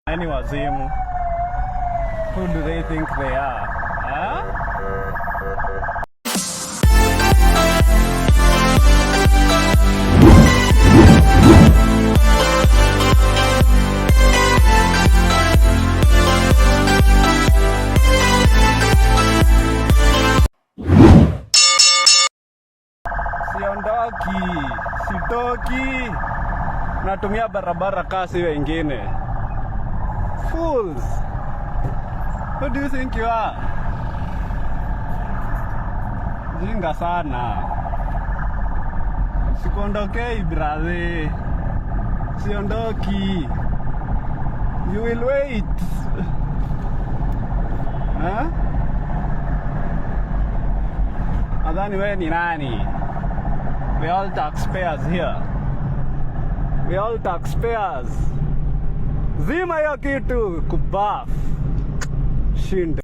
Nani wazimu? Who do they think they are? Huh? Siondoki, sitoki. Natumia barabara kasi wengine. Fools. Who do you think you are? Jinga sana. Sikuondokei, brother. Siondoki. You will wait. Huh? Nadhani wewe ni nani? We all taxpayers here. We all taxpayers. Zima hiyo kitu kubaf. Shinde.